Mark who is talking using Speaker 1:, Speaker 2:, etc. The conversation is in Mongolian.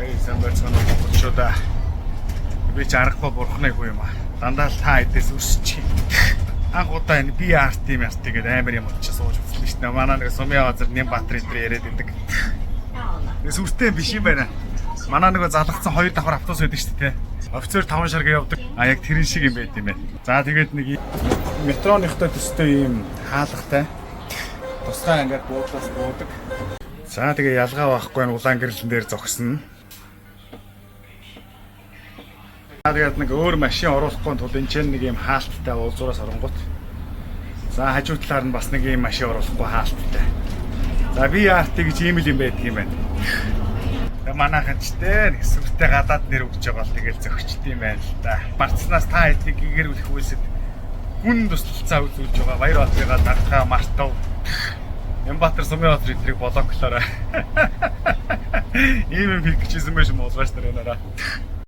Speaker 1: Эй, сайн байцгаана уу, монголчуудаа. Би ч аргагүй бурхны хүү юм аа. Дандаа л та эдээс өсч. Анх удаа энэ BRT MRT гэдэг амар юм чи сууж үзлээ шүү дээ. Манай нэг сумын газар Нямбатар энэ яриад байдаг. Нэг сүртэй биш юм байна. Манай нөгөө залгацсан хоёр давхар автобус байдаг шүү дээ, тэ. Офицер таван шарга явдаг. А яг тэрэн шиг юм байт юм байна. За, тэгээд нэг метроныхтой төстэй ийм хаалгатай. Тусгай ингээд буудлаас буудаг. За, тэгээ ялгаа байхгүй нь улаан гэрлэн дээр зогсно. За, тэгээд нэг өөр машин оруулахгүй тул энэ ч нэг ийм хаалттай уулзуураас оронгууд. За, хажуу талаар нь бас нэг ийм машин оруулахгүй хаалттай. За, BRT гэж ийм л юм байдаг юм байна. Тэгээ манайхан ч те нэг сүртэй гадаад нэр өгч байгаа бол тэгэл зөгчт юм байна л да. Барцнаас та хэдийг гэгэр үлэх үйлсэд гүн туслалцаа үзүүлж байгаа Баяр Баатрыгаа дагахаа мартав. Нямбатар, Сумын баатар эдрийг блоклоорой. Ийм юм хийх гэжсэн байж муулгаач нар энараа.